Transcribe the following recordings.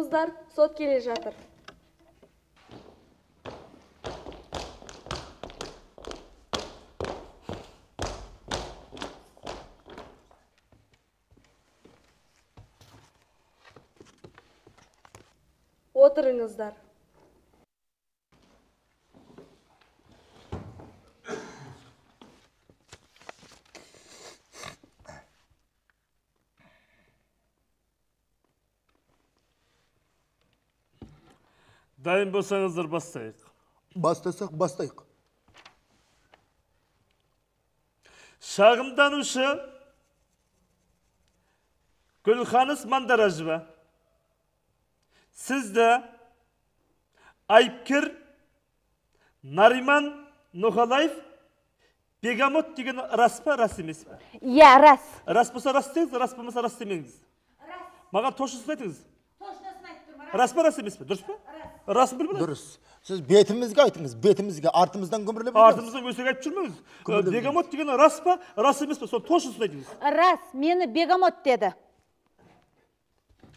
Отырыңыздар, сот келе жатыр. Отырыңыздар. Дайын болсаңыздар бастайық. Бастасақ, бастайық. Шағымданушы Гүлханыс Мандаражева, сізді айыпкер Нариман Ноқалаев бегемот деген рас па, рас емес пе? Иә, рас. Рас болса рас деңіз, рас болмаса рас демеңіз. Рас. Маған точносын айтыңыз. Точносын айтып тұрмын. Рас па, рас емес пе? Дұрыс па? Расын біліп алайық. Дұрыс. Сіз бетімізге айтыңыз, бетімізге, артымыздан күмірлеп жүрмеңіз. Артымыздан өсек айтып жүрмеңіз. Бегемот деген рас па, рас емес пе? Соны точносын айтыңыз. Рас, мені бегемот деді.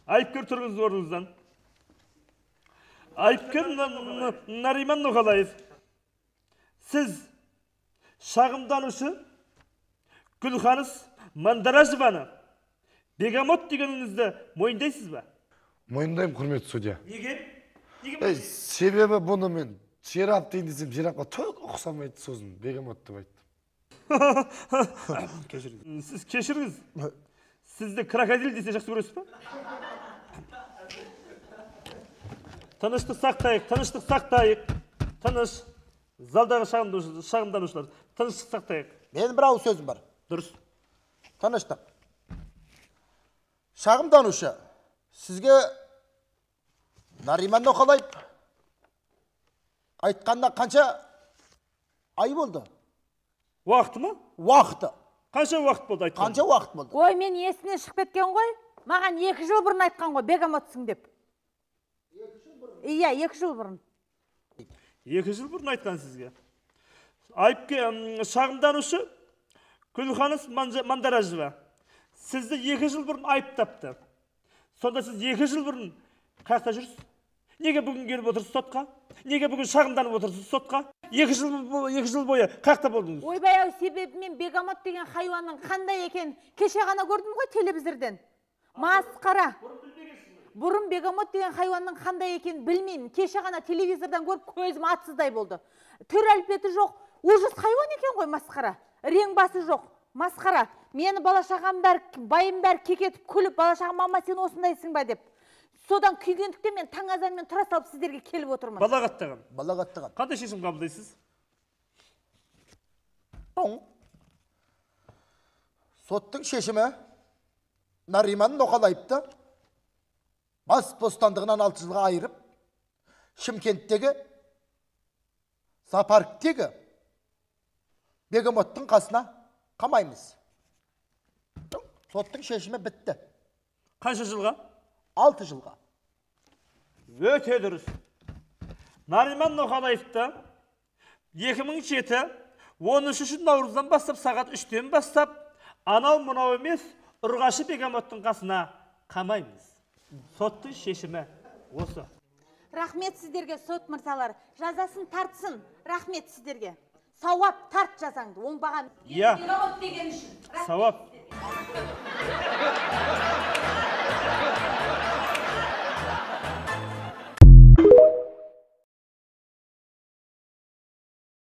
Айыпкер тұрыңыз орныңыздан. Айыпкер Нариман Ноқалаев, сіз шағымданушы Гүлханыс Мандаражеваны бегемот дегеніңізді мойындайсыз ба? Мойындаймын, құрметті судья. Неге? Себебі бұны мен жираф дейін десем, жирафқа түк ұқсамайды, сосын бегемот деп айттым. Кешіріңіз. Сіз кешіріңіз. Сізді крокодил десе жақсы көресіз ба? Тыныштық сақтайық, тыныштық сақтайық. Тыныш. Залдағы шағымданушылар, тыныштық сақтайық. Менің бір ауыз сөзім бар. Дұрыс. Тыныштық. Шағымданушы, сізге Нариман Ноқалаев айтқанына қанша ай болды? Уақыты ма? Уақыты. Қанша уақыт болды айтқан? Қанша уақыт болды? Ой, мен есіне шығып кеткен ғой. Маған 2 жыл бұрын айтқан ғой, бегемотсың деп. 2 жыл бұрын? Иә, 2 жыл бұрын. 2 жыл бұрын айтқан сізге. Айыпкер шағымданушы Гүлханыс Мандаражева сізді 2 жыл бұрын айыптапты. Сонда сіз 2 жыл бұрын қаяқта жүрсіз? Неге бүгін келіп отырсыз сотқа? Неге бүгін шағымданып отырсыз сотқа? 2 жыл бойы қаяқта болдыңыз? Ойбай ау, себебі мен бегемот деген хайуанның қандай екенін кеше ғана көрдім ғой телевизорден. Масқара. Бұрын бегемот деген хайуанның қандай екенін білмеймін. Кеше ғана телевизордан көріп көзім атсыздай болды. Түр әлпеті жоқ, ужас хайуан екен ғой, масқара. Рең басы жоқ, масқара. Мені бала шағам бәрі, байым бәрі кекетіп күліп, бала шағам, мама сен осындайсың ба деп. Содан күйгендіктен мен таң азанмен тұра салып сіздерге келіп отырмын. Балағаттаған. Балағаттаған. Қандай шешім қабылдайсыз? Соттың шешімі Нариман Ноқалаевты бас бостандығынан 6 жылға айырып, Шымкенттегі зоопарктегі бегемоттың қасына қамаймыз. Соттың шешімі бітті. Қанша жылға? 6 жылға. Өте дұрыс. Нариман Ноқалаевты 2007 13 наурыздан бастап сағат 3-тен бастап анау мынау емес ұрғашы бегемоттың қасына қамаймыз. Соттың шешімі осы. Рахмет сіздерге, сот мырзалар. Жазасын тартсын. Рахмет сіздерге. Сауап тарт жазаңды, оңбаған. Иә. Бегемот деген үшін. Сауап.